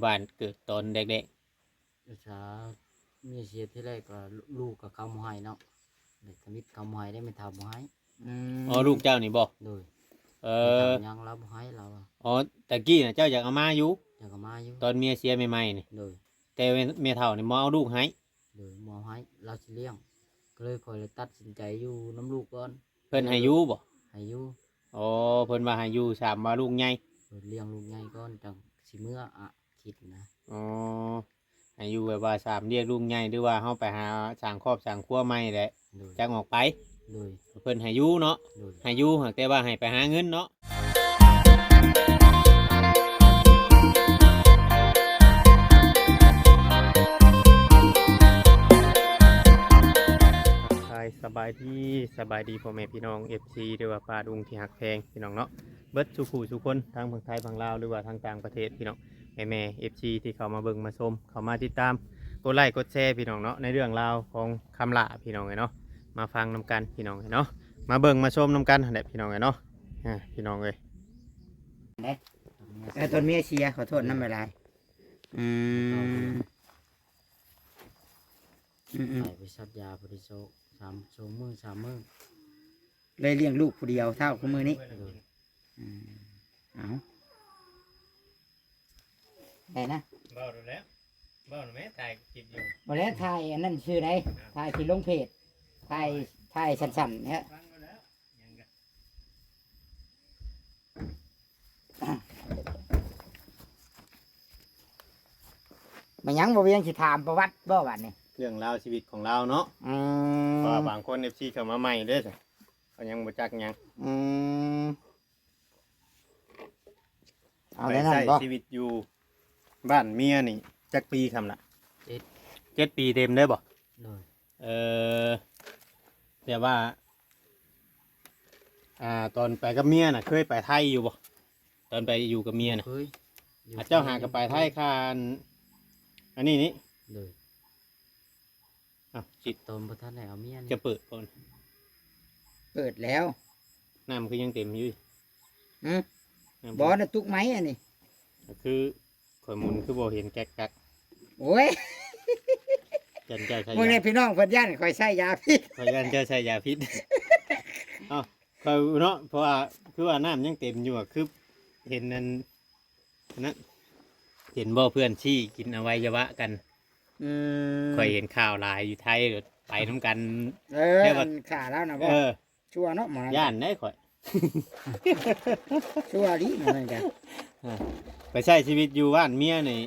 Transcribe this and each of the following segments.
ບ້ານເກີດຕອນແດກໆ? ສາ ເມຍເສຍທີແລກກໍລູກກໍເຂົາບໍ່ໃຫ້ເນາະ ແລ້ວທຳອິດເຂົາບໍ່ໃຫ້ໄດ້ ແມ່ເຖົ້າບໍ່ໃຫ້. ອືມ ອໍ ລູກເຈົ້ານີ້ບໍ່? ໂດຍ. ເອີ ແມ່ເຖົ້າຍັງລາວບໍ່ໃຫ້ລາວວ່າ. ອໍ ຕະກີ້ນະເຈົ້າຢາກເອົາມາຢູ່? ຢາກເອົາມາຢູ່ ຕອນເມຍເສຍໃໝ່ໆນີ້. ໂດຍ. ແຕ່ແມ່ເຖົ້ານີ້ບໍ່ເອົາລູກໃຫ້? ໂດຍ ບໍ່ເອົາໃຫ້ ລາວຊິລ້ຽງ ກໍເລີຍຂ້ອຍເລີຍຕັດສິນໃຈຢູ່ນຳລູກກ່ອນ. ເພິ່ນໃຫ້ຢູ່ບໍ່? ໃຫ້ຢູ່. ອໍ ເພິ່ນວ່າໃຫ້ຢູ່ ສາມວ່າລູກໃຫຍ່ ເພິ່ນລ້ຽງລູກໃຫຍ່ກ່ອນ ຈັ່ງຊິເມືອອະ ຄິດນະ. ອໍ ໃຫ້ຢູ່ແບບວ່າສາມລ້ຽງລູກໃຫຍ່ ຫຼືວ່າເຮົາໄປຫາສ້າງຄອບສ້າງຄົວໃໝ່ແຫຼະ. ໂດຍ. ຈັ່ງອອກໄປ. ໂດຍ. ເພິ່ນໃຫ້ຢູ່ເນາະ. ໂດຍ. ໃຫ້ຢູ່ ຫາກແຕ່ວ່າໃຫ້ໄປຫາເງິນເນາະ. ທັກທາຍສະບາຍດີ ສະບາຍດີພໍ່ແມ່ພີ່ນ້ອງ ເອັຟຊີ ຫຼືວ່າປ້າລຸງທີ່ຮັກແພງພີ່ນ້ອງເນາະ ເບິດສູ່ຜູ້ສູ່ຄົນ ທັງຝັ່ງໄທຝັ່ງລາວ ຫຼືວ່າທາງຕ່າງປະເທດພີ່ນ້ອງ. ແມ່ໆ ເອັຟຊີ ທີ່ເຂົ້າມາເບິ່ງມາຊົມ ເຂົ້າມາຕິດຕາມ ກົດໄລ້ກົດແຊພີ່ນ້ອງເນາະ ໃນເລື່ອງລາວຂອງຄຳຫຼ້າພີ່ນ້ອງເອີຍເນາະ. ມາຟັງນຳກັນພີ່ນ້ອງເອີຍເນາະ ມາເບິ່ງມາຊົມນຳກັນຫັ້ນແຫຼະພີ່ນ້ອງເອີຍເນາະ. ອາ ພີ່ນ້ອງເອີຍ ເດ້ ເອີ ຕອນເມຍເສຍ ຂໍໂທດນຳຫຼາຍໆ. ອືມ ອືມໆ ໄປ ໄປສັດຢາ ບໍ່ໄດ້ໂຊກ ສາມ ສອງມື້ ສາມມື້ ເລີຍລ້ຽງລູກຜູ້ດຽວເທົ່າຄູ່ມື້ນີ້. ໂດຍ. ອືມ ເອົາ ໄດ້ນະ ເວົ້າໂລດແລ້ວ ເວົ້າໂລດແມ້ ຖ່າຍຄລິບຢູ່. ບໍ່ແລ້ວ ຖ່າຍອັນນັ້ນຊື່ໃດ ຖ່າຍທີ່ລົງເພຈ ຖ່າຍ ຖ່າຍສັ້ນໆ ເນາະ. ແມ່ນຫຍັງ ບໍ່ວຽງ ຊິຖາມປະຫວັດບໍ່ບາດນີ້? ເລື່ອງລາວຊີວິດຂອງລາວເນາະ. ອືມ ເພາະວ່າບາງຄົນ ເອັຟຊີ ເຂົ້າມາໃໝ່ເດ້ ເຂົາຍັງບໍ່ຈັກຫຍັງ. ອືມ ເອົາແນວນັ້ນບໍ່? ໄປໃຊ້ຊີວິດຢູ່ບ້ານເມຍນີ້ຈັກປີຄຳລະ? ເຈັດ ເຈັດປີເຕັມເດ້ບໍ່? ໂດຍ. ເອີ ແຕ່ວ່າ ອ່າ ຕອນໄປກັບເມຍນະ ເຄີຍໄປໄທຢູ່ບໍ່? ຕອນໄປຢູ່ກັບເມຍນະ ເຄີຍ. ອາ ເຈົ້າຫາກໍໄປໄທ ຂ້າອັນ ອັນນີ້ນີ້. ໂດຍ. ອ້າວ ຊິ ຕອນບໍ່ທັນໄດ້ເອົາເມຍນີ້ ຈະເປີດບໍ່? ເປີດແລ້ວ. ນ້ຳຄືຍັງເຕັມຢູ່? ຫື? ບໍ່ນະ ຕຸກໄມ້ອັນນີ້ ກໍຄື ຂ້ອຍໝູນຄືບໍ່ເຫັນແກັກກັກ. ໂອ້ຍ ຢ້ານເຈົ້າໃຊ້ ເບິ່ງແດ່ ຍາ ພີ່ນ້ອງເພິ່ນຢ້ານຂ້ອຍໃຊ້ຢາພິດ ຂ້ອຍຢ້ານເຈົ້າໃຊ້ຢາພິດ. ເອົ້າ ຂ້ອຍເນາະ ເພາະວ່າຄືວ່ານ້ຳຍັງເຕັມຢູ່ ຄືເຫັນອັນນັ້ນ ເຫັນບໍ່ ເພື່ອນຊີ້ກິນອະໄວຍະວະກັນ. ອືມ ຂ້ອຍເຫັນຂ່າວຫຼາຍຢູ່ໄທ ໄປນຳກັນ. ເອີ ແຕ່ວ່າ ອັນຂ້າລາວນະບໍ່? ເອີ ຊົ່ວເນາະໝໍນັ້ນ ຢ້ານໄດ໋ຂ້ອຍ ຊົ່ວອີ່ຫຼີໝໍນັ້ນກະ. ເອີ ໄປໃຊ້ຊີວິດຢູ່ບ້ານເມຍນີ້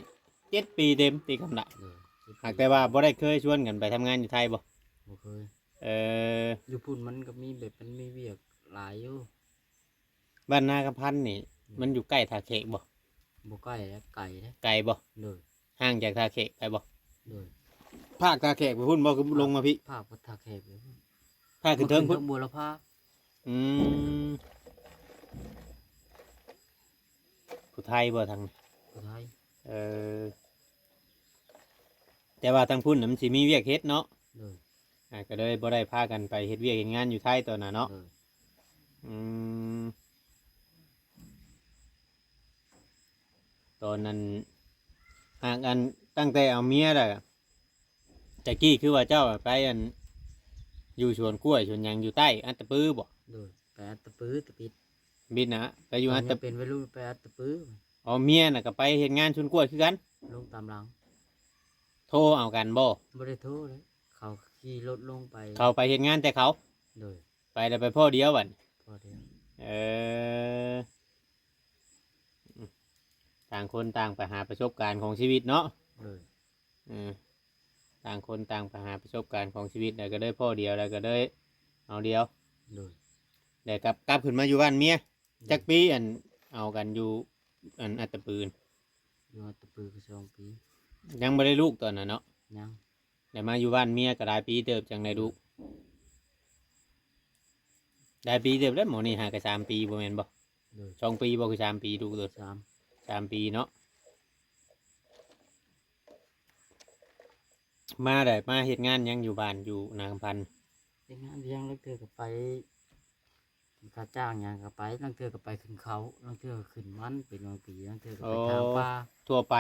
ເຈັດປີເຕັມຕິຄຳລະ. ໂດຍ. ຫາກແຕ່ວ່າບໍ່ໄດ້ເຄີຍຊວນກັນໄປທຳງານຢູ່ໄທບໍ່? ບໍ່ເຄີຍ. ເອີ ຢູ່ພຸ້ນມັນກໍມີແບບ ມັນມີວຽກຫຼາຍຢູ່. ບ້ານນາຄຳພັນນີ້ ອືມ ມັນຢູ່ໃກ້ທ່າແຂກບໍ່? ບໍ່ໃກ້ແຫຼະ ໄກເດ້. ໄກບໍ່? ໂດຍ. ຫ່າງຈາກທ່າແຂກໄປບໍ່? ໂດຍ. ພາກທ່າແຂກໄປພຸ້ນບໍ່? ຄືລົງມາພີ້? ພາກ ພາກທ່າແຂກໄປພຸ້ນ ພາກຂຶ້ນເທິງພຸ້ນ ເທິງບົວລະພາ. ອືມ ຜູ້ໄທບໍ່ທາງ? ຜູ້ໄທ. ເອີ ແຕ່ວ່າທາງພຸ້ນນະມັນຊິມີວຽກເຮັດເນາະ. ໂດຍ. ອ່າ ກໍເລີຍບໍ່ໄດ້ພາກັນໄປເຮັດວຽກເຮັດງານຢູ່ໄທຕອນນັ້ນເນາະ. ໂດຍ. ອືມ ຕອນນັ້ນ ຫາກອັນ ຕັ້ງແຕ່ເອົາເມຍແລ້ວ ແຕ່ກີ້ຄືວ່າເຈົ້າໄປອັນ ຢູ່ສວນກ້ວຍສວນຫຍັງຢູ່ໃຕ້ອັດຕະປືບໍ່? ໂດຍ. ໄປອັດຕະປື ຕະປິດ ບິດນະ ໄປຢູ່ອັດຕະ ເປັນໄວລຸ້ນໄປອັດຕະປື. ອໍ ເມຍນະກໍໄປເຮັດງານສວນກ້ວຍຄືກັນ? ລົງຕາມຫຼັງ. ໂທເອົາກັນບໍ່? ບໍ່ໄດ້ໂທເດ້ ເຂົາຂີ່ລົດລົງໄປ. ເຂົາໄປເຮັດງານແຕ່ເຂົາ? ໂດຍ. ໄປແລ້ວໄປພໍ້ດຽວບັດ? ພໍ້ດຽວ. ເອີ ຕ່າງຄົນຕ່າງໄປຫາປະສົບການຂອງຊີວິດເນາະ. ໂດຍ. ເອີ ຕ່າງຄົນຕ່າງໄປຫາປະສົບການຂອງຊີວິດ ແລ້ວກໍເລີຍພໍ້ດຽວ ແລ້ວກໍເລີຍເອົາດຽວ. ໂດຍ. ແລ້ວກັບ ກັບຂຶ້ນມາຢູ່ບ້ານເມຍ. ໂດຍ. ຈັກປີ ອັນ ເອົາກັນຢູ່ ອັນ ອັດຕະປືນ? ຢູ່ອັດຕະປືກໍສອງປີ. ຍັງບໍ່ໄດ້ລູກຕອນນັ້ນເນາະ? ຍັງ. ແລ້ວມາຢູ່ບ້ານເມຍກໍຫຼາຍປີເຕີບ ຈັ່ງໄດ້ລູກ. ໂດຍ. ຫຼາຍປີເຕີບແລ້ວ ໝໍນີ້ຫາກໍສາມປີບໍ່ແມ່ນບໍ່? ໂດຍ. ສອງປີບໍ່ ຄືສາມປີລູກໂຕ? ສາມ. ສາມປີເນາະ. ມາໄດ້ ມາເຮັດງານຫຍັງຢູ່ບ້ານ ຢູ່ນາຄຳພັນ? ເຮັດງານວຽງ ລາງເທື່ອກໍໄປ ເປັນຄ່າຈ້າງຫຍັງກໍໄປ ລາງເທື່ອກໍໄປຂຶ້ນເຂົ້າ ລາງເທື່ອກໍຂຶ້ນມັນ ເປັນບາງປີ ລາງເທື່ອກໍໄປ ອໍ ຖາງປ່າ. ທົ່ວໄປ.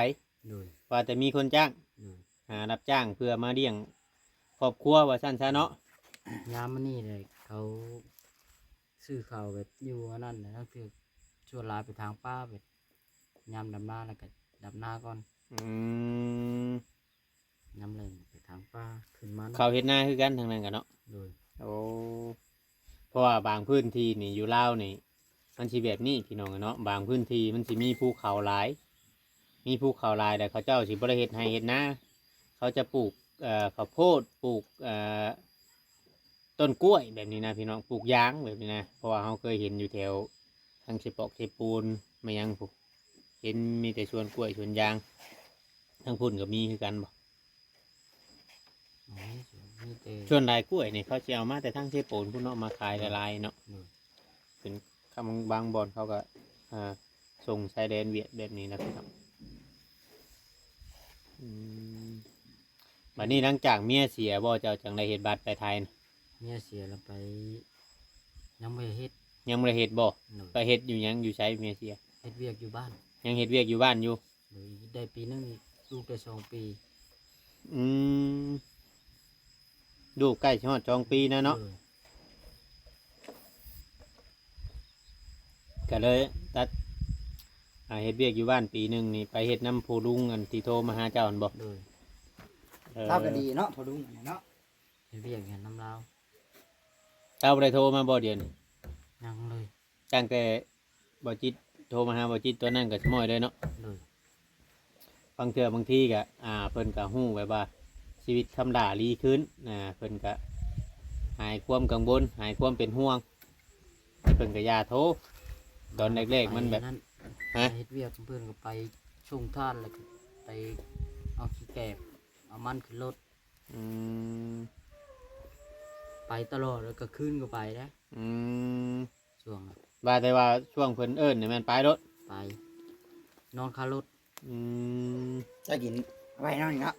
ໂດຍ ວ່າແຕ່ມີຄົນຈ້າງ ໂດຍ ຫາຮັບຈ້າງເພື່ອມາລ້ຽງຄອບຄົວວ່າຊັ້ນຊະເນາະ. ຍາມມື້ນີ້ເດ້ ເຂົາຊື້ເຂົ້າແບບຢູ່ອັນນັ້ນນະ ລາງເທື່ອສ່ວນຫຼາຍໄປຖາງປ່າ ແບບຍາມດຳນາແລ້ວກໍດຳນາກ່ອນ. ອືມ ຍາມແລ້ງໄປຖາງປ່າຂຶ້ນມັນ. ເຂົາເຮັດນາຄືກັນທາງນັ້ນກໍເນາະ. ໂດຍ ໂອ້ ເພາະວ່າບາງພື້ນທີ່ນີ້ຢູ່ລາວນີ້ ມັນຊິແບບນີ້ພີ່ນ້ອງເອີຍເນາະ, ບາງພື້ນທີ່ມັນຊິມີພູເຂົາຫຼາຍ ມີພູເຂົາຫຼາຍ ແລ້ວເຂົາເຈົ້າຊິບໍ່ໄດ້ເຮັດໄຮ່ເຮັດນາ, ເຂົາຈະປູກ ເອີ ເຂົ້າໂພດ ປູກ ເອີ ຕົ້ນກ້ວຍແບບນີ້ນະພີ່ນ້ອງ, ປູກຢາງແບບນີ້ນະ. ເພາະວ່າເຮົາເຄີຍເຫັນຢູ່ແຖວທາງເຊປອກເຊປູນ ແມ່ນຫຍັງພຸ້ນ ເຫັນມີແຕ່ສວນກ້ວຍສວນຢາງ. ທາງພຸ້ນກໍມີຄືກັນບໍ່? ມີ ມີແຕ່ ສ່ວນຫຼາຍກ້ວຍນີ້ເຂົາຊິເອົາມາແຕ່ທາງເຊໂປນພຸ້ນເນາະ ມາຂາຍ ໂດຍ ຫຼາຍໆເນາະ. ໂດຍ ເປັນ ຄຳບາງບ່ອນເຂົາກໍ ອ່າ ສົ່ງຊາຍແດນຫວຽດແບບນີ້ນະພີ່ນ້ອງ. ອືມ ບັດນີ້ຫຼັງຈາກເມຍເສຍບໍ່ ເຈົ້າຈັ່ງໄດ້ເຮັດບັດໄປໄທນະ? ເມຍເສຍແລ້ວໄປ ຍັງບໍ່ໄດ້ເຮັດ. ຍັງບໍ່ໄດ້ເຮັດບໍ່? ໂດຍ ໄປເຮັດຢູ່ຫຍັງ ຢູ່ໃສເມຍເສຍ? ເຮັດວຽກຢູ່ບ້ານ. ຍັງເຮັດວຽກຢູ່ບ້ານຢູ່? ໂດຍ ໄດ້ປີໜຶ່ງ ລູກໄດ້ສອງປີ. ອືມ ລູກໃກ້ຊິຮອດສອງປີແລ້ວເນາະ. ໂດຍ ກໍເລີຍຕັດ ອ່າ ເຮັດວຽກຢູ່ບ້ານປີໜຶ່ງນີ້ ໄປເຮັດນຳພໍ່ລຸງອັນທີ່ໂທມາຫາເຈົ້າຫັ້ນບໍ່? ໂດຍ ເອີ ລາວກໍດີເນາະ ພໍ່ລຸງອັນນັ້ນເນາະ. ເຮັດວຽກຢູ່ຫັ້ນນຳລາວ. ລາວບໍ່ໄດ້ໂທມາບໍ່ດຽວນີ້? ຍັງເລີຍ. ຕັ້ງແຕ່ບໍ່ຈິດໂທມາຫາບໍ່ຈິດຕອນນັ້ນກໍສະໝ້ອຍເລີຍເນາະ. ໂດຍ ບາງເທື່ອບາງທີກໍ ອ່າ ເພິ່ນກໍຮູ້ແບບວ່າຊີວິດຄຳຫຼ້າລີຂຶ້ນນະ, ເພິ່ນກໍຫາຍຄວາມກັງວົນ ຫາຍຄວາມເປັນຫ່ວງ, ເພິ່ນກໍຢ່າໂທ. ຕອນແລກໆມັນແບບ ໄປນັ້ນ ຮະ? ໄປເຮັດວຽກ ເພິ່ນກໍໄປສົ່ງຖ່ານ ແລ້ວກໍໄປເອົາຂີ້ແກບ ເອົາມັນຂຶ້ນລົດ. ອືມ ໄປຕະຫຼອດ ແລ້ວກາງຄືນກໍໄປເດ້. ອືມ ຊ່ວງນັ້ນ ວ່າແຕ່ວ່າຊ່ວງເພິ່ນເອີ້ນນີ້ແມ່ນໄປໂລດ. ໄປ ນອນຄາລົດ. ອືມ ເຈົ້າກິນໄວ້ນອນເນາະ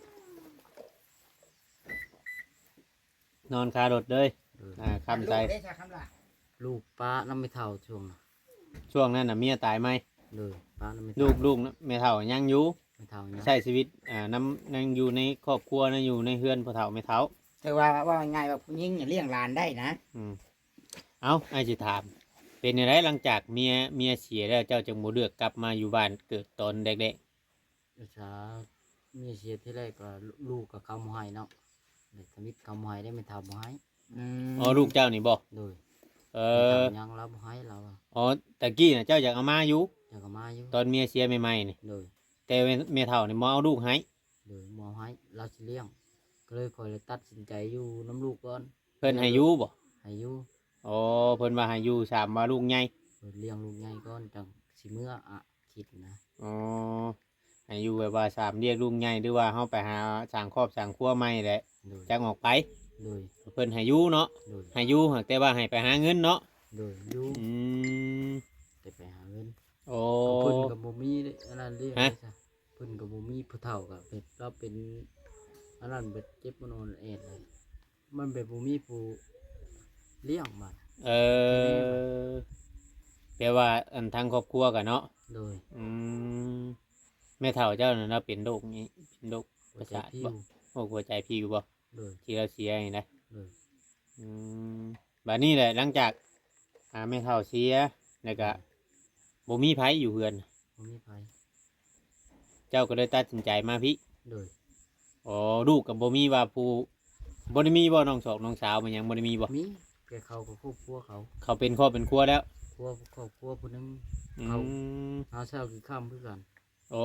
ນອນຄາລົດເລີຍ. ເອີ ອ່າ ຄຳໃສ ລູກເດ້ຊະ ຄຳລະ ລູກປະນຳແມ່ເຖົ້າຊ່ວງນັ້ນ. ຊ່ວງນັ້ນນະເມຍຕາຍໃໝ່. ໂດຍ ປະນຳແມ່ເຖົ້າ. ລູກ ລູກນະແມ່ເຖົ້າຍັງຢູ່? ແມ່ເຖົ້າຍັງ ໃຊ້ຊີວິດ ອ່າ ນຳ ຍັງຢູ່ໃນຄອບຄົວນະ ຢູ່ໃນເຮືອນພໍ່ເຖົ້າແມ່ເຖົ້າ. ແຕ່ວ່າ ເວົ້າງ່າຍໆວ່າຜູ້ຍິງນີ້ລ້ຽງຫຼານໄດ້ນະ. ອືມ ເອົ້າ ອ້າຍຊິຖາມ ເປັນແນວໃດ ຫຼັງຈາກເມຍ ເມຍເສຍແລ້ວ ເຈົ້າຈຶ່ງບໍ່ເລືອກກັບມາຢູ່ບ້ານເກີດຕອນແລກໆ? ສາ ເມຍເສຍທີແລກກໍ ລູກກໍເຂົາບໍ່ໃຫ້ເນາະ, ແລ້ວທຳອິດເຂົາບໍ່ໃຫ້ເດ້ ແມ່ເຖົ້າບໍ່ໃຫ້. ອືມ ອໍ ລູກເຈົ້ານີ້ບໍ່? ໂດຍ ເອີ ແມ່ເຖົ້າຍັງລາວບໍ່ໃຫ້ລາວວ່າ. ອໍ ຕະກີ້ນະເຈົ້າຢາກເອົາມາຢູ່? ຢາກເອົາມາຢູ່ ຕອນເມຍເສຍໃໝ່ໆນີ້. ໂດຍ ແຕ່ແມ່ ແມ່ເຖົ້ານີ້ບໍ່ເອົາລູກໃຫ້. ໂດຍ ບໍ່ເອົາໃຫ້ ລາວຊິລ້ຽງ ກໍເລີຍຂ້ອຍເລີຍຕັດສິນໃຈຢູ່ນຳລູກກ່ອນ. ເພິ່ນໃຫ້ຢູ່ບໍ່? ໃຫ້ຢູ່. ອໍ ເພິ່ນວ່າໃຫ້ຢູ່ ສາມວ່າລູກໃຫຍ່. ເພິ່ນລ້ຽງລູກໃຫຍ່ກ່ອນ ຈັ່ງຊິເມືອ ອະ ຄິດນະ. ອໍ ໃຫ້ຢູ່ແບບວ່າສາມລ້ຽງລູກໃຫຍ່ ຫຼືວ່າເຮົາໄປຫາສ້າງຄອບສ້າງຄົວໃໝ່ແຫຼະ. ໂດຍ ຈັ່ງອອກໄປ. ໂດຍ ເພິ່ນໃຫ້ຢູ່ເນາະ. ໂດຍ ໃຫ້ຢູ່ ແຕ່ວ່າໃຫ້ໄປຫາເງິນເນາະ. ໂດຍ ຢູ່. ອືມ ແຕ່ໄປຫາເງິນ. ໂອ້ ເພິ່ນກໍບໍ່ມີອັນນັ້ນເລີຍ. ຮະ? ເພິ່ນກໍບໍ່ມີ ຜູ້ເຖົ້າກໍເປັນ ລາວເປັນອັນນັ້ນເບິດ ເຈັບມານອນແອດເລີຍ. ມັນແບບບໍ່ມີຜູ້ລ້ຽງມັນ. ເອີ ແປວ່າອັນທາງຄອບຄົວກັນເນາະ. ໂດຍ ອືມ ແມ່ເຖົ້າເຈົ້ານັ້ນລາວເປັນໂລກນີ້ ເປັນໂລກປະສາດບໍ່? ຫົວໃຈພິວ. ໂລກຫົວໃຈພິວບໍ່? ໂດຍ ທີ່ລາວເສຍນີ້ນະ. ໂດຍ ອືມ ບາດນີ້ແຫຼະ ຫຼັງຈາກ ອ່າ ແມ່ເຖົ້າເສຍ ແລ້ວກະ ໂດຍ ບໍ່ມີໃຜຢູ່ເຮືອນ. ບໍ່ມີໃຜ. ເຈົ້າກໍເລີຍຕັດສິນໃຈມາພີ້. ໂດຍ ອໍ ລູກກໍບໍ່ມີວ່າຜູ້ ບໍ່ໄດ້ມີບໍ່ ນ້ອງສອກນ້ອງສາວ ມັນຍັງບໍ່ໄດ້ມີບໍ່? ມີ ແຕ່ເຂົາກໍຄອບຄົວເຂົາ. ເຂົາເປັນຄອບເປັນຄົວແລ້ວ. ຄົວ ຄອບຄົວຜູ້ໜຶ່ງ. ອືມ ເຂົາຫາເຊົ້າກິນຄ່ຳຄືກັນ. ໂອ້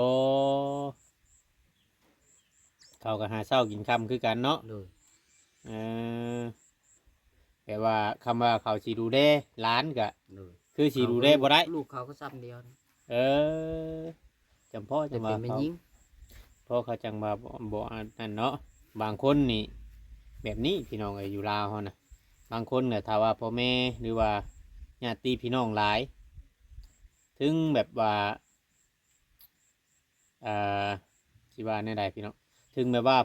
ເຂົາກໍຫາເຊົ້າກິນຄ່ຳຄືກັນເນາະ. ໂດຍ ເອີ ແປວ່າຄຳວ່າເຂົາຊິດູແລຫຼານກະ ໂດຍ ຄືຊິດູແລບໍ່ໄດ້. ລູກເຂົາກໍຊ່ຳດຽວ. ເອີ ຈຳເພາະ ແຕ່ ຈັ່ງວ່າ ເປັນແມ່ຍິງ ເພາະເຂົາຈັ່ງວ່າບໍ່ ບໍ່ອັນນັ້ນເນາະ. ບາງຄົນນີ້ແບບນີ້ພີ່ນ້ອງເອີຍ ຢູ່ລາວເຮົານະ ບາງຄົນນະ ຖ້າວ່າພໍ່ແມ່ ຫຼືວ່າຍາດຕິພີ່ນ້ອງຫຼາຍ ເຖິງແບບວ່າ ອ່າ ຊິວ່າແນວໃດພີ່ນ້ອງ ເຖິງແບບວ່າ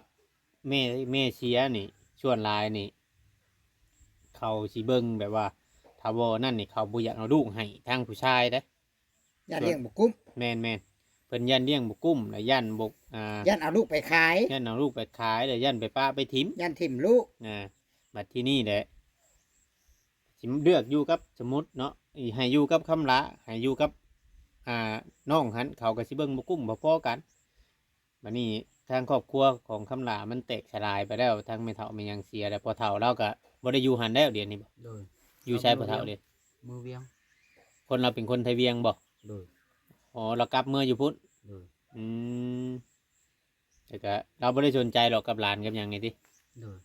ແມ່ ແມ່ເສຍນີ້ ສ່ວນຫຼາຍນີ້ ເຂົາຊິເບິ່ງແບບວ່າ ຖ້າບໍ່ນັ້ນນີ້ ເຂົາບໍ່ຢາກເອົາລູກໃຫ້ທາງຜູ້ຊາຍເດ້. ຢ້ານລ້ຽງບໍ່ກຸ້ມ. ແມ່ນໆ ເພິ່ນຢ້ານລ້ຽງບໍ່ກຸ້ມ ແລະ ຢ້ານບໍ່ ອ່າ ຢ້ານເອົາລູກໄປຂາຍ ຢ້ານເອົາລູກໄປຂາຍ ແລ້ວຢ້ານໄປປະໄປຖິ້ມ ຢ້ານຖິ້ມລູກ ອ່າ ບັດທີນີ້ແຫຼະ ຊິເລືອກຢູ່ກັບ ສົມມຸດເນາະ ໃຫ້ຢູ່ກັບຄຳຫຼ້າ ໃຫ້ຢູ່ກັບ ອ່າ ນ້ອງຫັ້ນ ເຂົາກໍຊິເບິ່ງບໍ່ກຸ້ມບໍ່ພໍກັນ. ບັດນີ້ທາງຄອບຄົວຂອງຄຳຫຼ້າມັນແຕກສະຫຼາຍໄປແລ້ວ ທັງແມ່ເຖົ້າແມ່ຫຍັງເສຍແລ້ວ ພໍ່ເຖົ້າລາວກໍບໍ່ໄດ້ຢູ່ຫັ້ນແລ້ວດຽວນີ້ບໍ? ໂດຍ. ຢູ່ໃສພໍ່ເຖົ້າເດ? ເມືອວຽງ. ຄົນລາວເປັນຄົນໄທວຽງບໍ? ໂດຍ. ອໍ ລາວກັບເມືອຢູ່ພຸ້ນ? ໂດຍ. ອືມ ແຕ່ກໍລາວບໍ່ໄດ້ສົນໃຈດອກກັບຫຼານກັບຫຍັງນີ້ຕິ? ໂດຍ.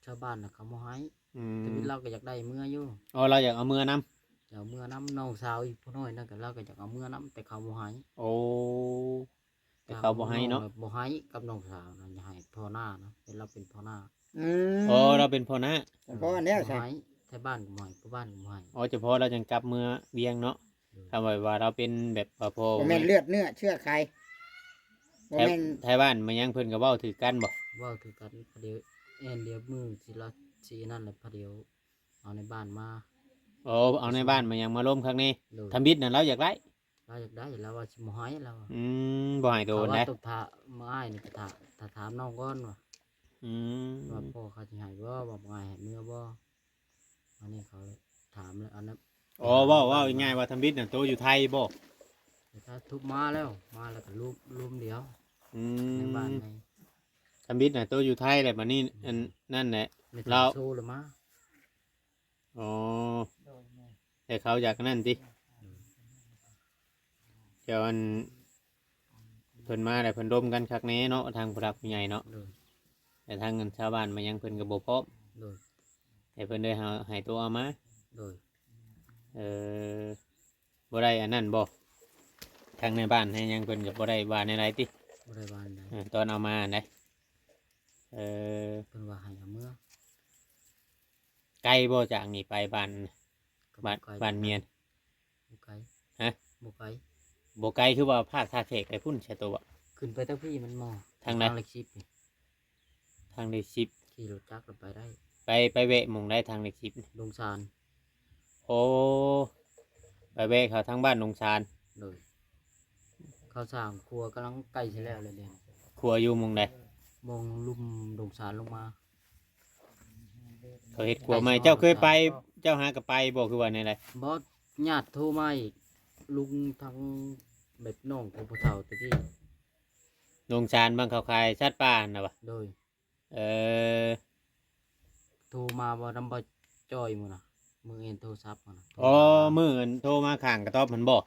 ຊາວບ້ານນະເຂົາບໍ່ໃຫ້. ອືມ ທຳອິດລາວກໍຢາກໄດ້ເມືອຢູ່. ອໍ ລາວຢາກເອົາເມືອນຳ? ຢາກເອົາເມືອນຳ. ນ້ອງສາວອີກຜູ້ນ້ອຍນັ້ນກໍ ລາວກໍຢາກເອົາເມືອນຳ ແຕ່ເຂົາບໍ່ໃຫ້. ໂອ້ ແຕ່ເຂົາບໍ່ໃຫ້ເນາະ? ນ້ອງບໍ່ໃຫ້ ກັບນ້ອງສາວນັ້ນ ໃຫ້ພໍ່ໜ້ານະ ເປັນ ລາວເປັນພໍ່ໜ້າ. ອືມ ອໍ ລາວເປັນພໍ່ໜ້າ. ສະເພາະແລ້ວຊະ ບໍ່ໃຫ້ ໄທບ້ານກໍບໍ່ໃຫ້ ພໍ່ບ້ານກໍບໍ່ໃຫ້. ອໍ ສະເພາະລາວຈັ່ງກັບເມືອວຽງເນາະ. ໂດຍ. ຖ້າວ່າ ວ່າລາວເປັນແບບວ່າພໍ່ ບໍ່ແມ່ນເລືອດເນື້ອເຊື້ອໄຂ ບໍ່ແມ່ນ ໄທ ໄທບ້ານມາຫຍັງເພິ່ນກໍເວົ້າຖືກກັນບໍ? ເວົ້າຖືກກັນ. ພະດຽວແອນດຽວມື້ຊິລະ ຊິນັ້ນແຫຼະ ພະດຽວເອົາໃນບ້ານມາ. ໂອ້ ເອົາໃນບ້ານມາຫຍັງມາລົມຄັກແນ່. ໂດຍ. ທຳອິດນັ້ນລາວຢາກໄດ້ ລາວຢາກໄດ້ ລາວວ່າຊິບໍ່ໃຫ້ລາວວ່າ. ອືມ ບໍ່ໃຫ້ໂຕນໃດ. ເຂົາວ່າຕ້ອງຖ້າ ມື້ອ້າຍນີ້ກໍຖ້າ ຖ້າຖາມນ້ອງກ່ອນວ່າ. ອືມ ວ່າພໍ່ເຂົາຊິໃຫ້ບໍ່ ວ່າບໍ່ໃຫ້ ໃຫ້ເມືອບໍ່? ອັນນີ້ເຂົາຖາມແລ້ວ ອັນນັ້ນ. ອໍ ເວົ້າ ເວົ້າງ່າຍໆວ່າ ທຳອິດນະໂຕຢູ່ໄທບໍ່? ແຕ່ຖ້າທຸບມາແລ້ວ ມາແລ້ວກໍລວມ ລວມດຽວ. ອືມ ໃນບ້ານໃນ ທຳອິດນະໂຕຢູ່ໄທແຫຼະ ບັດນີ້ ອືມ ອັນນັ້ນແຫຼະ ແມ່ນລາວໂຊລະມາ. ອໍ ໂດຍ ແມ່ນ. ແຕ່ເຂົາຢາກອັນນັ້ນຕິ? ໂດຍ. ດຽວອັນ ເພິ່ນມາແລ້ວເພິ່ນລົມກັນຄັກແນ່ເນາະ ທາງຜູ້ຫຼັກຜູ້ໃຫຍ່ເນາະ. ໂດຍ. ແຕ່ທາງອັນຊາວບ້ານມາຫຍັງເພິ່ນກໍບໍ່ພ້ອມ. ໂດຍ. ແຕ່ເພິ່ນໄດ້ໃຫ້ ໃຫ້ໂຕເອົາມາ. ໂດຍ. ເອີ ບໍ່ໄດ້ອັນນັ້ນບໍ່? ທາງໃນບ້ານໃນຫຍັງເພິ່ນກໍບໍ່ໄດ້ວ່າແນວໃດຕິ? ບໍ່ໄດ້ວ່າແນວໃດ. ເອີ ຕອນເອົາມາຫັ້ນໃດ? ເອີ ເພິ່ນວ່າໃຫ້ເອົາເມືອ. ໄກບໍ່ຈາກນີ້ໄປບ້ານ ກໍບໍ່ໄກ ບ້ານ ບ້ານເມຍນ? ບໍ່ໄກ. ຮະ? ບໍ່ໄກ. ບໍ່ໄກ ຄືວ່າພາກທ່າແຂກໄປພຸ້ນຊະໂຕ. ຂຶ້ນໄປທາງພີ້ມັນບໍ່ ທາງໃດ? ທາງເລກສິບນີ້. ທາງເລກສິບ ຂີ່ລົດຈັກລະໄປໄດ້. ໄປ ໄປແວະໝ່ອງໃດທາງເລກສິບນີ້? ດົງຊານ. ໂອ້ ໄປແວະເຂົ້າທາງບ້ານດົງຊານ. ໂດຍ. ເຂົາສ້າງຂົວກຳລັງໃກ້ຊິແລ້ວແລ້ວດຽວນີ້. ຂົວຢູ່ໝ່ອງໃດ? ໝ່ອງລຸ່ມດົງຊານລົງມາ. ເຂົາເຮັດຂົວໃໝ່. ເຈົ້າເຄີຍໄປ ເຈົ້າຫາກໍໄປບໍ່ ຄືວ່າແນວໃດ? ບໍ່ ຍາດໂທມາອີກ ລຸງທາງແບບນ້ອງຂອງຜູ້ເຖົ້າແຕ່ກີ້. ດົງຊານ ບ່ອນເຂົາຂາຍສັດປ່າຫັ້ນນະຫວາ? ໂດຍ. ເອີ ໂທມາບໍ່ນຳ ບໍ່ຈ່ອຍມື້ນະ ມື້ເຫັນໂທລະສັບຫັ້ນນະ. ອໍ ມື້ອັນໂທມາຂ້າງກະຕ໊ອບຫັ້ນບໍ່?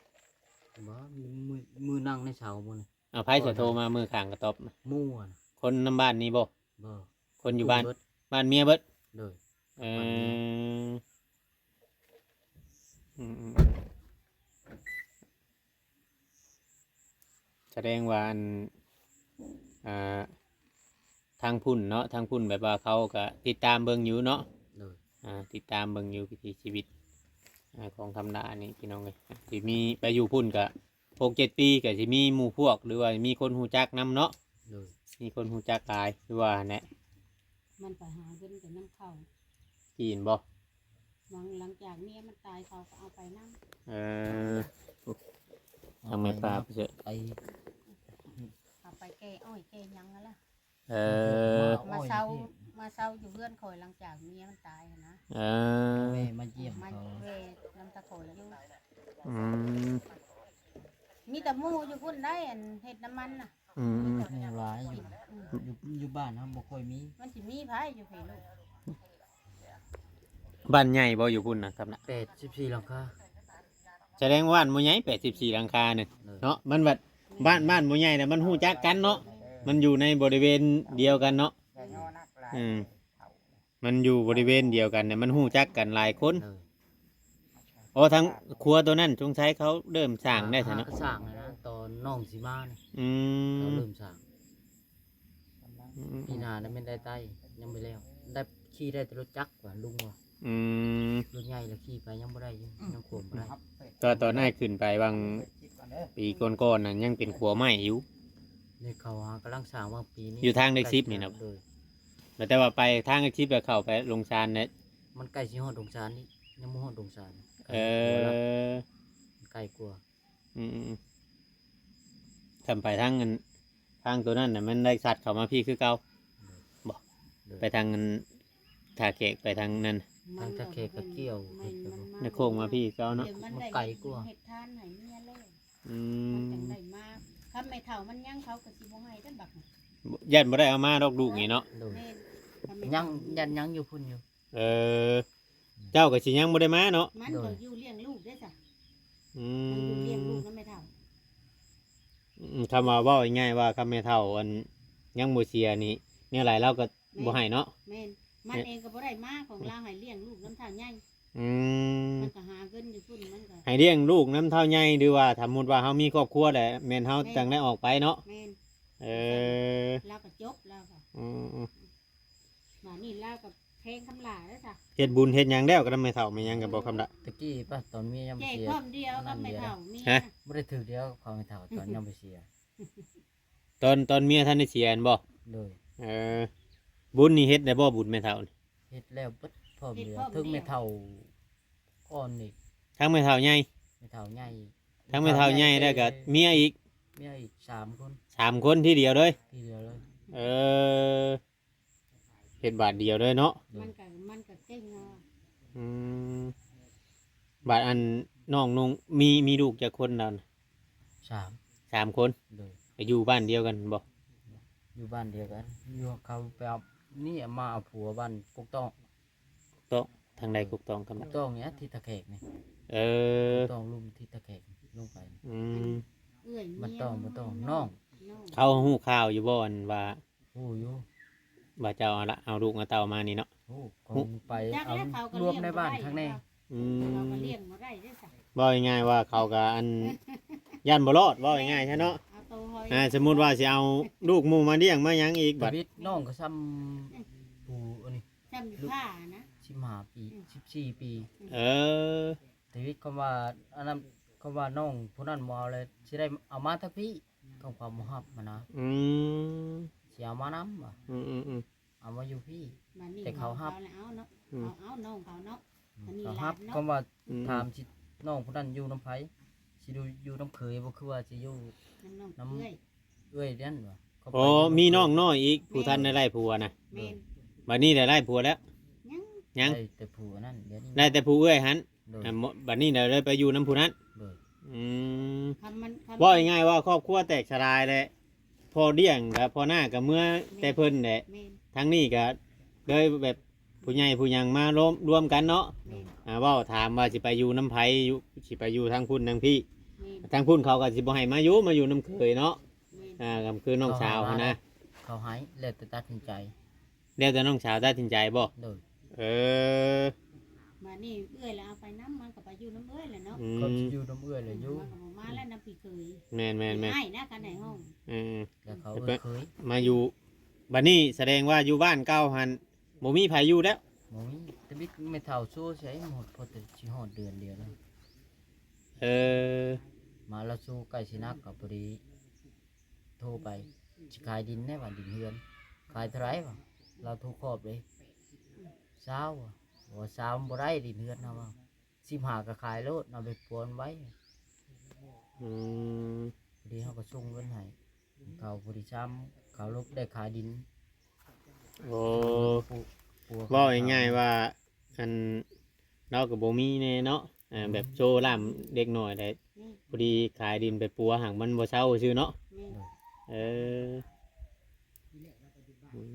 ບໍ່ ມື້ ມື້ ມື້ນັ່ງໃນເສົາມື້ນະ. ເອົາ ໃຜສະໂທມາມື້ຂ້າງກະຕ໊ອບນະ? ໝູ່ຫັ້ນນະ. ຄົນນຳບ້ານນີ້ບໍ່? ບໍ່ ຄົນຢູ່ບ້ານ ບ້ານເມຍເບິດ. ໂດຍ. ເອີ ອືມໆໆ ສະແດງວ່າອັນ ອ່າ ທາງພຸ້ນເນາະ ທາງພຸ້ນແບບວ່າເຂົາກະຕິດຕາມເບິ່ງຢູ່ເນາະ. ໂດຍ. ອ່າ ຕິດຕາມເບິ່ງຢູ່ວິຖີຊີວິດ ອ່າ ຂອງຄຳຫຼ້ານີ້ພີ່ນ້ອງເອີຍ. ຊິມີໄປຢູ່ພຸ້ນກະຫົກເຈັດປີ ກະຊິມີໝູ່ພວກ ຫຼືວ່າມີຄົນຮູ້ຈັກນຳເນາະ. ໂດຍ. ມີຄົນຮູ້ຈັກຫຼາຍ ຄືວ່າຫັ້ນແຫຼະ. ມັນໄປຫາເງິນແຕ່ນຳເຂົາຈີນບໍ່? ຫຼັງ ຫຼັງຈາກເມຍມັນຕາຍ ເຂົາກໍເອົາໄປນຳ. ເອີ ທາງແມ່ປ້າໄປເຊີ ໄປ ເອົາໄປແກ່ອ້ອຍແກ່ຫຍັງຫັ້ນລະ. ເອີ ມາເຊົ່າ ມາເຊົ່າຢູ່ເຮືອນຂ້ອຍຫຼັງຈາກເມຍມັນຕາຍຫັ້ນນະ. ເອີ ແມ່ມາຢ້ຽມເຂົາ ແມ່ນຳຕາຂ້ອຍຢູ່. ອືມ ມີແຕ່ໝູ່ຢູ່ພຸ້ນໄດ໋ ອັນເຮັດນຳມັນນະ. ອືມໆ ໝູ່ຫຼາຍຢູ່ ອືມ ຢູ່ ຢູ່ບ້ານເຮົາບໍ່ຄ່ອຍມີ. ມັນຊິມີໃຜຢູ່ພີ້ລູກ? ບ້ານໃຫຍ່ບໍ່ຢູ່ພຸ້ນນະ ຄຳຫຼ້າ? ແປດສິບສີ່ຫຼັງຄາ. ສະແດງວ່າບ້ານບໍ່ໃຫຍ່ ແປດສິບສີ່ຫຼັງຄານີ້. ເອີ ເນາະ ມັນບັດ ແມ່ນ ບ້ານ ບ້ານບໍ່ໃຫຍ່ແຕ່ມັນຮູ້ຈັກກັນເນາະ. ເອີ ມັນຢູ່ໃນບໍລິເວນດຽວກັນເນາະ. ອືມ ມັນຢູ່ບໍລິເວນດຽວກັນ ແຕ່ມັນຮູ້ຈັກກັນຫຼາຍຄົນ. ເອີ ໂອ້ ທາງຄົວໂຕນັ້ນສົງໄສເຂົາເລີ່ມສ້າງໄດ້ຊັ້ນເນາະ. ຫາກໍສ້າງແລ້ວນະ ຕອນນ້ອງຊິມານີ້. ອືມ ເຂົາເລີ່ມສ້າງ. ອືມ ປີໜ້ານັ້ນແມ່ນໄດ້ໄຕ້ ຍັງບໍ່ແລ້ວ ໄດ້ຂີ່ໄດ້ແຕ່ລົດຈັກວ່າລຸງວ່າ. ອືມ ລົດໃຫຍ່ລະຂີ່ໄປຍັງບໍ່ໄດ້ຢູ່ ອືມ ຍັງຂວມບໍ່ໄດ້. ກໍຕອນອ້າຍຂຶ້ນໄປຫວ່າງປີກ່ອນໆນັ້ນ ຍັງເປັນຂົວໄມ້ຢູ່. ນີ້ເຂົາຫາກຳລັງສ້າງຫວ່າງປີນີ້ ຢູ່ທາງເລກສິບນີ້ນະ. ໂດຍ. ແລ້ວແຕ່ວ່າໄປທາງເລກສິບ ແລ້ວເຂົ້າໄປດົງຊານເດ້ ມັນໃກ້ຊິຮອດດົງຊານນີ້ ຍັງບໍ່ຮອດດົງຊານ. ເອີ ໃກ້ກວ່າ. ອືມ ຄັນໄປທາງອັນ ທາງໂຕນັ້ນນະ ມັນໄດ້ສັດເຂົ້າມາພີ້ຄືເກົ່າ ໂດຍ ບໍ່? ໂດຍ ໄປທາງອັນ ທ່າແຂກ ໄປທາງນັ້ນ ທາງທ່າແຂກກໍກ່ຽວ ແມ່ນ ມັນ ໃນໂຄ້ງມາພີ້ຄືເກົ່າເນາະ ມັນໄກກວ່າ ເຮັດທານໃຫ້ເມຍແລ້ວ ອືມ ມັນຈັ່ງໄດ້ມາ ຄັນແມ່ເຖົ້າມັນຍັງ ເຂົາກໍຊິບໍ່ໃຫ້ເດ້ບັກນີ້ ຢ້ານບໍ່ໄດ້ເອົາມາດອກລູກນີ້ເນາະ ໂດຍ ແມ່ນ ຄັນແມ່ເຖົ້າ ຍັງ ຢ້ານຍັງຢູ່ພຸ້ນຢູ່ ເອີ ເຈົ້າກໍຊິຍັງບໍ່ໄດ້ມາເນາະ ມັນກໍ ໂດຍ ຢູ່ລ້ຽງລູກເດ້ຊະ ອືມ ມັນຢູ່ລ້ຽງລູກນຳແມ່ເຖົ້າ ອືມ ຄຳວ່າ ເວົ້າງ່າຍໆວ່າ ຄຳແມ່ເຖົ້າອັນຍັງບໍ່ເສຍນີ້ ແນວໃດລາວກໍ ແມ່ນ ບໍ່ໃຫ້ເນາະ ແມ່ນ ມັນເອງກໍບໍ່ໄດ້ມາ ຂອງລາວໃຫ້ລ້ຽງລູກນຳເຖົ້າໃຫຍ່ ອືມ ມັນກໍຫາເງິນຢູ່ພຸ້ນ ມັນກໍ ໃຫ້ລ້ຽງລູກນຳເຖົ້າໃຫຍ່ ຫຼືວ່າ ສົມມຸດວ່າເຮົາມີຄອບຄົວແລ້ວ ແມ່ນເຮົາ ແມ່ນ ຈັ່ງໄດ້ອອກໄປເນາະ ແມ່ນ ເອີ ລາວກໍຈົບ ລາວກໍ ອືມ ບາດນີ້ລາວກໍແພງຄຳຫຼ້າແລ້ວຊະ ເຮັດບຸນເຮັດຫຍັງແລ້ວກັບແມ່ເຖົ້າແມ່ຫຍັງກັນບໍ່ ຄຳຫຼ້າ ຕະກີ້ປະ ຕອນເມຍຍັງບໍ່ເສຍ ແຈກພ້ອມດຽວກັບແມ່ເຖົ້າເມຍ ຮະ ບໍ່ໄດ້ຖືກດຽວຂອງແມ່ເຖົ້າຕອນຍັງບໍ່ເສຍ ຕອນ ຕອນເມຍທັນໄດ້ເສຍຫັ້ນບໍ່ ໂດຍ ເອີ ບຸນນີ້ເຮັດໄດ້ບໍ່ ບຸນແມ່ເຖົ້ານີ້ ເຮັດແລ້ວເບິດພ້ອມດຽວ ເຮັດພ້ອມດຽວ ເຖິງແມ່ເຖົ້າອ່ອນອີກ ທັງແມ່ເຖົ້າໃຫຍ່ ແມ່ເຖົ້າໃຫຍ່ ທັງແມ່ເຖົ້າໃຫຍ່ ແລ້ວກໍເມຍອີກ ເມຍອີກສາມຄົນ ສາມຄົນທີດຽວເລີຍ ທີດຽວເລີຍ ເອີ ເຮັດບາດດຽວເລີຍເນາະ ມັນກໍ ມັນກໍເກັ່ງເນາະ ອືມ ບາດອັນນ້ອງນຸ່ງ ມີ ມີລູກຈັກຄົນລາວນະ ສາມ ສາມຄົນ ໂດຍ ໄປຢູ່ບ້ານດຽວກັນບໍ່ ຢູ່ບ້ານດຽວກັນ ຢູ່ ເຂົາໄປເອົາ ນີ້ມາເອົາຜົວບ້ານກົກຕ້ອງ ກົກຕ້ອງ ທາງໃດກົກຕ້ອງ ຄຳ ກົກຕ້ອງນີ້ ທິດທ່າແຂກນີ້ ເອີ ກົກຕ້ອງລຸ່ມທິດທ່າແຂກລົງໄປ ອືມ ເອື້ອຍເມຍ ບໍ່ຕ້ອງ ບໍ່ຕ້ອງ ນ້ອງ ນ້ອງ ເຂົາຮູ້ຂ່າວຢູ່ບໍ່ ອັນວ່າ ຮູ້ຢູ່ ວ່າເຈົ້າເອົາລະ ເອົາລູກເອົາເຕົ້າມານີ້ເນາະ ຮູ້ ຂອງໄປ ຈັກແລ້ວ ເອົາ ເຂົາກໍລ້ຽງ ລວມໃນບ້ານ ບໍ່ໄດ້ ທາງແນ່ ອືມ ເຂົາກໍລ້ຽງບໍ່ໄດ້ເດ້ຊະ ເວົ້າງ່າຍໆວ່າເຂົາກໍອັນ ຢ້ານບໍ່ລອດ ເວົ້າງ່າຍໆຊະເນາະ ເອົາໂຕເຮົາ ອ່າ ສົມມຸດວ່າຊິເອົາລູກໝູ່ມາລ້ຽງມາຫຍັງອີກ ບັດ ຊີວິດນ້ອງກໍຊ່ຳ ອືມ ຜູ້ອັນນີ້ ຊ່ຳຢູ່ພ້ານະ ສິບຫ້າປີ ອືມ ສິບສີ່ປີ ເອີ ຊີວິດຄຳວ່າ ອັນນັ້ນ ຄຳວ່ານ້ອງຜູ້ນັ້ນບໍ່ເອົາແລ້ວ ຊິໄດ້ເອົາມາແຕ່ພີ້ ຄຳຄວາມບໍ່ຮັບຫັ້ນນະ ອືມ ຊິເອົາມານຳວ່າ ອືມໆໆ ເອົາມາຢູ່ພີ້ ບາດນີ້ ແຕ່ເຂົາຮັບ ເຂົາເອົາເນາະ ອືມ ເຂົາເອົານ້ອງເຂົາເນາະ ອືມ ອັນນີ້ ເຂົາຮັບ ຫຼານເນາະ ຄຳວ່າ ອືມ ຖາມຊິນ້ອງຜູ້ນັ້ນຢູ່ນຳໃຜ ຊິຢູ່ ຢູ່ນຳເຂີຍບໍ່ ຄືວ່າຊິຢູ່ນຳນ້ອງ ນຳເອື້ອຍ ເອື້ອຍນັ້ນວ່າ ເຂົາໄປ ໂອ້ ມີນ້ອງນ້ອຍອີກ ຜູ້ທັນໄດ້ໄດ້ຜົວນະ ແມ່ນ ບາດນີ້ໄດ້ໄດ້ຜົວແລ້ວ ຍັງ ຍັງ ໄດ້ແຕ່ຜູ້ນັ້ນ ດຽວນີ້ ໄດ້ແຕ່ຜູ້ເອື້ອຍຫັ້ນ ໂດຍ ອ່າ ມ- ບັດນີ້ລະໄດ້ໄປຢູ່ນຳຜູ້ນັ້ນ ໂດຍ ອືມ ຄຳມັນ ຄຳ ເວົ້າງ່າຍໆວ່າຄອບຄົວແຕກສະລາຍແຫຼະ ພໍ່ລ້ຽງກັບພໍ່ນ້າກໍເມືອແຕ່ເພິ່ນແຫຼະ ແມ່ນ ທາງນີ້ກໍເລີຍແບບຜູ້ໃຫຍ່ຜູ້ຫຍັງມາລວມ ລວມກັນເນາະ ແມ່ນ ອ່າ ເວົ້າຖາມວ່າຊິໄປຢູ່ນຳໃຜ ຢູ່ ຊິໄປຢູ່ທາງພຸ້ນທາງພີ້ ແມ່ນ ທາງພຸ້ນເຂົາກໍຊິບໍ່ໃຫ້ມາຢູ່ ມາຢູ່ນຳເຂີຍເນາະ ແມ່ນ ອ່າ ກໍຄືນ້ອງສາວຫັ້ນນະ ເຂົາໃຫ້ ແລ້ວແຕ່ຕັດສິນໃຈ ແລ້ວແຕ່ນ້ອງສາວຕັດສິນໃຈບໍ່? ໂດຍ ເອີ ບາດນີ້ເອື້ອຍລະເອົາໄປນຳ ມັນກໍໄປຢູ່ນຳເອື້ອຍແຫຼະເນາະ ອືມ ເຂົາຊິຢູ່ນຳເອື້ອຍແຫຼະຢູ່ ມັນກໍບໍ່ມາແລ້ວນຳພີ່ເຂີຍ ແມ່ນໆໆ ອ້າຍນະ ຄັນໃຫ້ຮ້ອງ ອືມ ແລ້ວເຂົາເອື້ອຍເຂີຍມາຢູ່ ບາດນີ້ສະແດງວ່າຢູ່ບ້ານເກົ່າຫັ້ນບໍ່ມີໃຜຢູ່ແລ້ວ ບໍ່ມີ ແຕ່ມີແມ່ເຖົ້າໂຊໃສ ໝົດ ພໍແຕ່ຊິຮອດເດືອນດຽວແລ້ວ ເອີ ມາລາວໂຊໃກ້ຊິໜັກ ກໍພໍດີ ໂທໄປ ຊິຂາຍດິນແດ່ວ່າ ດິນເຮືອນ ຂາຍເທົ່າໃດວ່າ ລາວໂທຄອບເດ້ ຊາວວ່າ ບໍ່ວ່າຊາວມັນບໍ່ໄດ້ດິນເຮືອນເຮົາວ່າ ສິບຫ້າກໍຂາຍໂລດ ເອົາໄປປວນໄວ້ ອືມ ພໍດີເຮົາກໍສົ່ງເງິນໃຫ້ເຂົາ ພໍດີຊຳເຂົາລົບໄດ້ຂາຍດິນ ໂອ້ ເວົ້າງ່າຍໆວ່າ ອັນ ລາວກໍບໍ່ມີແນ່ເນາະ ອ່າ ອືມ ແບບໂຊລ້າມເດັກນ້ອຍໄດ້ ອືມ ພໍດີຂາຍດິນໄປປົວ ຫາກມັນບໍ່ເຊົາຊື່ເນາະ ແມ່ນ ເອີ ອືມ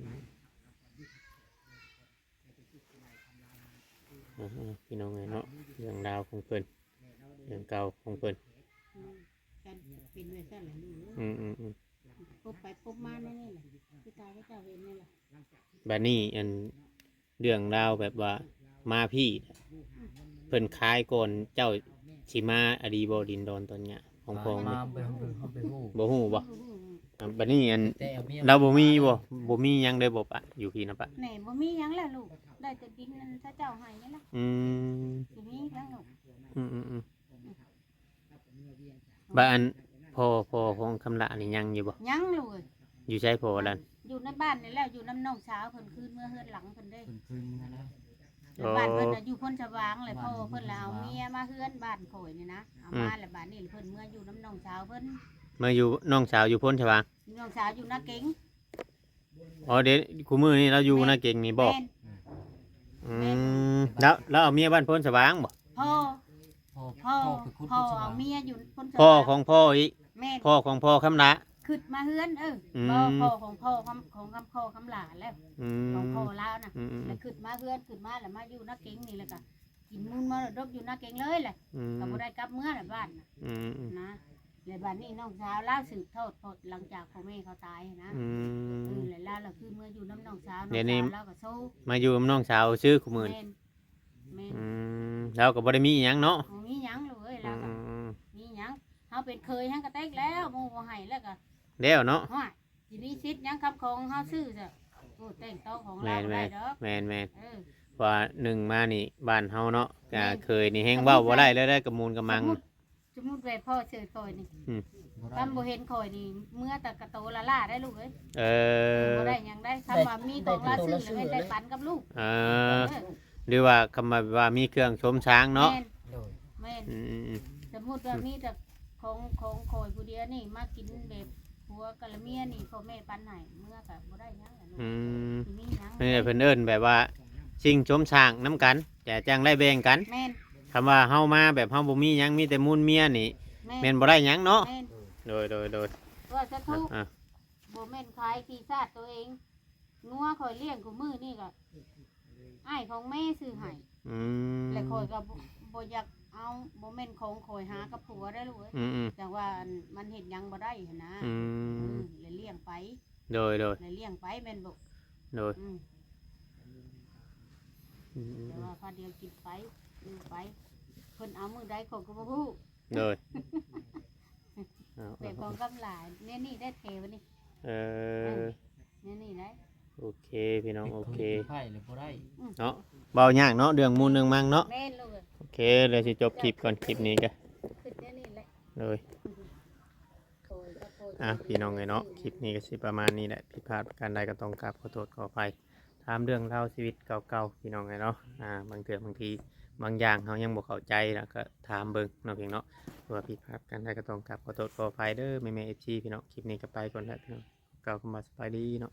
ອ່າ ພີ່ນ້ອງເອີຍເນາະ ເລື່ອງລາວຂອງເພິ່ນ ເລື່ອງເກົ່າຂອງເພິ່ນ ອືມ ກໍເປັນໄວ້ຊັ້ນແຫຼະລູກເອີຍ ອືມໆໆ ພົບໄປພົບມາແນວນີ້ແຫຼະ ຄືຕາເຈົ້າເຫັນນີ້ແຫຼະ ບາດນີ້ ອັນ ເລື່ອງລາວແບບວ່າມາພີ້ ເພິ່ນຂາຍກ່ອນເຈົ້າຊິມາ ອະດີບໍ່ ດິນດອນຕອນຫຍ້າຂອງພໍ່ ມາ ແມ່ນ ໄປ ເຮົາໄປ ເຮົາໄປຮູ້ ບໍ່ຮູ້ບໍ່? ບໍ່ຮູ້ ອ່າ ບາດນີ້ ອັນ ແຕ່ເອົາເມຍ ລາວບໍ່ມີບໍ່? ບໍ່ມີຫຍັງເລີຍບໍ່ປະ ຢູ່ພີ້ນະປະ? ແນ່ ບໍ່ມີຫຍັງແລ້ວລູກ ໄດ້ແຕ່ດິນນັ້ນເຂົາເຈົ້າໃຫ້ນີ້ລະ ອືມ ຊິມີຫຍັງລູກ ອືມໆໆ ບາດອັນ ພໍ່ ພໍ່ຂອງຄຳຫຼ້ານີ້ຍັງຢູ່ບໍ່? ຍັງລູກເອີຍ ຢູ່ໃສພໍ່ລະ? ຢູ່ໃນບ້ານນີ້ແຫຼະ ຢູ່ນຳນ້ອງສາວເພິ່ນ ຄືນເມືອເຮືອນຫຼັງເພິ່ນເດ້ ເພິ່ນຄືນເມືອແລ້ວ ແລ້ວ ອໍ ບ້ານເພິ່ນນະຢູ່ໂພນສະຫວ່າງ ແລ້ວພໍ່ເພິ່ນລະເອົາເມຍມາເຮືອນບ້ານຂ້ອຍນີ້ນະ ເອົາມາ ອືມ ແລ້ວບາດນີ້ເພິ່ນເມືອຢູ່ນຳນ້ອງສາວເພິ່ນ ມາຢູ່ ນ້ອງສາວຢູ່ໂພນສະຫວ່າງ? ນ້ອງສາວຢູ່ນາເກັງ. ອໍ ເດ ຄູ່ມື້ນີ້ລາວຢູ່ນາເກັງນີ້ບໍ່? ແມ່ນ. ອືມ ແມ່ນ. ລາວ ລາວເອົາເມຍບ້ານໂພນສະຫວ່າງບໍ່? ພໍ່ ພໍ່ ພໍ່ ພໍ່ໄປຂຸດ ພໍ່ ໂພນສະຫວ່າງ ເອົາເມຍຢູ່ໂພນສະຫວ່າງ ພໍ່ຂອງພໍ່ອີກ? ແມ່ນ. ພໍ່ຂອງພໍ່ຄຳຫຼ້າ? ຂຶ້ນມາເຮືອນ ເອີ ອືມ ບໍ່ ພໍ່ຂອງພໍ່ຄຳ ຂອງຄຳ ພໍ່ຄຳຫຼ້າແລ້ວ ອືມ ຂອງພໍ່ລາວນະ ອືມໆໆ ແລ້ວຂຶ້ນມາເຮືອນ ຂຶ້ນມາແລ້ວມາຢູ່ນາເກັງນີ້ ແລ້ວກໍກິນມູນມໍລະດົກຢູ່ນາເກັງເລີຍແຫຼະ ອືມ ກໍບໍ່ໄດ້ກັບເມືອລະບ້ານນະ ອືມໆ ນະ ແລ້ວບາດນີ້ນ້ອງສາວລາວສືບທອດ ເພາະຫຼັງຈາກພໍ່ແມ່ເຂົາຕາຍນະ ອືມ ເອີ ແລ້ວລາວລະຄືເມືອຢູ່ນຳນ້ອງສາວ ດຽວນີ້ ນ້ອງສາວລາວກໍໂຊ ມາຢູ່ນຳນ້ອງສາວຊື່ ຄູ່ມື້ ແມ່ນ ແມ່ນ ອືມ ລາວກໍບໍ່ໄດ້ມີອີ່ຫຍັງເນາະ ບໍ່ມີຫຍັງເລີຍ ອືມໆໆ ລາວກໍມີຫຍັງ ເຮົາເປັນເຂີຍຫັ້ນກໍແຕກແລ້ວ ໝູ່ບໍ່ໃຫ້ແລ້ວກໍແລ້ວເນາະ ໂອ້ຍ ຊິມີສິດຫຍັງ ຄຳຂອງເຮົາຊື້ຊະ ໂອ້ ແຕ່ງຕໍ່ຂອງລາວບໍ່ໄດ້ດອກ ແມ່ນໆ ແມ່ນໆ ເອີ ວ່າໜຶ່ງມານີ້ບ້ານເຮົາເນາະ ແມ່ນ ເຂີຍນີ້ແຮງເວົ້າບໍ່ໄດ້ເລີຍ ໄດ້ກະມູນກະມັງ ສົມມຸດ ສົມມຸດແວ່ພໍ່ເຊີຍຂ້ອຍນີ້ ອືມ ຄຳບໍ່ເຫັນຂ້ອຍນີ້ ເມືອແຕ່ກະໂຕລະລ້າໄດ້ລູກເອີຍ ເອີ ບໍ່ໄດ້ຫຍັງໄດ້ ຄຳວ່າມີຂອງລາວຊື້ແລ້ວແມ່ນໄດ້ປັນກັບລູກ ເອີ ເອີ ຫຼືວ່າຄຳວ່າ ວ່າມີເຄື່ອງຊົມຊ້າງເນາະ ແມ່ນ ໂດຍ ແມ່ນ ອືມໆໆ ສົມມຸດວ່າມີແຕ່ຂອງ ຂອງຂ້ອຍຜູ້ດຽວນີ້ ມາກິນແບບຜົວກັບລະເມຍນີ້ ພໍ່ແມ່ປັນໃຫ້ ເມືອກໍບໍ່ໄດ້ຫຍັງແຫຼະລູກ ອືມ ຊິມີຫຍັງ ນີ້ແຫຼະເພິ່ນເອີ້ນແບບວ່າສິ່ງຊົມຊ້າງນຳກັນ ແຕ່ຈັ່ງໄດ້ແບ່ງກັນ ແມ່ນ ຄຳວ່າເຮົາມາແບບເຮົາບໍ່ມີຫຍັງ ມີແຕ່ມູນເມຍນີ້ ແມ່ນ ແມ່ນບໍ່ໄດ້ຫຍັງເນາະ ແມ່ນ ໂດຍໆໆ ວ່າສາທຸ ອ່າ ບໍ່ແມ່ນຂາຍຂີ້ຊາດໂຕເອງ ງົວຂ້ອຍລ້ຽງຄູ່ມື້ນີ້ກໍອ້າຍຂອງແມ່ຊື້ໃຫ້ ອືມ ແລະຂ້ອຍກໍບໍ່ ບໍ່ຢາກເອົາ ບໍ່ແມ່ນຂອງຂ້ອຍຫາກັບຜົວໄດ້ລູກເອີຍ ອືມໆ ຈັ່ງວ່າອັນ ມັນເຮັດຫຍັງບໍ່ໄດ້ຫັ້ນນະ ອືມ ເອີ ແລະລ້ຽງໄປ ໂດຍໆ ແລະລ້ຽງໄປແມ່ນບໍ່ ໂດຍ ອືມ ອືມໆໆ ແຕ່ວ່າພາດຽວກິນໄປ ຢູ່ໄປ ເພິ່ນເອົາມື້ໃດຂ້ອຍກໍບໍ່ຮູ້ ໂດຍ ເອົາ ແບບຂອງກຳຫຼາຍ ແນວນີ້ໄດ້ແຖວນີ້ ເອີ ເອີ ແນວນີ້ໄດ໋ ໂອເຄພີ່ນ້ອງ ໂອເຄ ໄປແລ້ວບໍ່ໄດ້ ອືມ ເນາະ ເວົ້າຍາກເນາະ ເລື່ອງມູນເລື່ອງມັງເນາະ ແມ່ນລູກ ໂອເຄ ດຽວຊິຈົບຄລິບກ່ອນ ຄລິບນີ້ກະ ຄືແນວນີ້ແຫຼະ ໂດຍ ອ່ະ ພີ່ນ້ອງເອີຍເນາະ ຄລິບນີ້ກໍຊິປະມານນີ້ແຫຼະ ຜິດພາດປະການໃດກໍຕ້ອງກາບຂໍໂທດຂໍອະໄພ ຖາມເລື່ອງລາວຊີວິດເກົ່າໆ ພີ່ນ້ອງເອີຍເນາະ ອ່າ ບາງເທື່ອບາງທີ ບາງຢ່າງເຮົາຍັງບໍ່ເຂົ້າໃຈ ແລ້ວກໍຖາມເບິ່ງເນາະ ພີ່ນ້ອງເນາະ ວ່າຜິດພາດປະການໃດກໍຕ້ອງກາບຂໍໂທດຂໍອະໄພເດີ ແມ່ໆ ເອັຟຊີ ພີ່ນ້ອງ ຄລິບນີ້ກໍໄປກ່ອນແລ້ວ ພີ່ນ້ອງ ກ່າວຄຳວ່າສະບາຍດີເນາະ.